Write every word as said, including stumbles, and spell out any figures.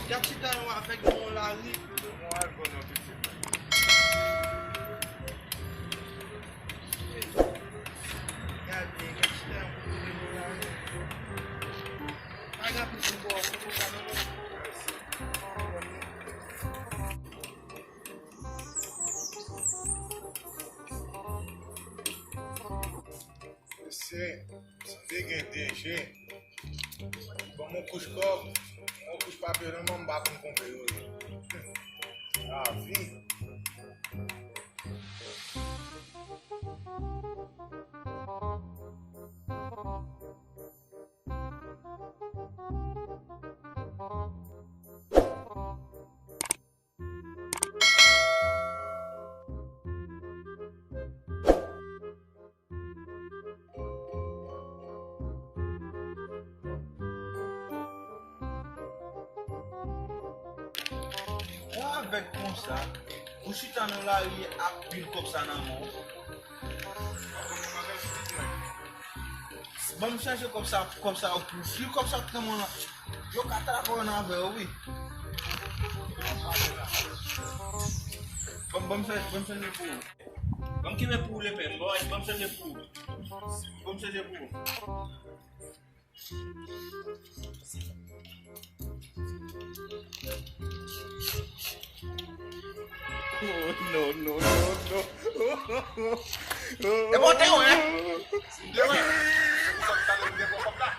Y ap chita yo avèk yon lari. Mwen al pran yon pitit. Gade, y ap chita yo pou yon lari. Pa gen anpil moun bò, kote sa nan mwen. Mesye, sanble gen denje. Ban m yon kouch kòb, yon kouch papye nan men m, m pa konn konbe yo ye. Lavi. Ou avèg konsa, ou chita nan lari ak pil kòb sa nan men w. Ban m chèche kòb sa, kòb sa yo pou fi, kòb sa k nan men w lan. Yo ka travay ann avè w, wi. Ban m, ban m chèche, ban m chèche pou ou. Ban m kenbe pou ou, lepè. Ban m, ban m chèche pou ou. Ban m chèche pou ou. Oh, non, non, non, non. E bon, te wè. Te wè. Ou sot talè, ou gen kòb la.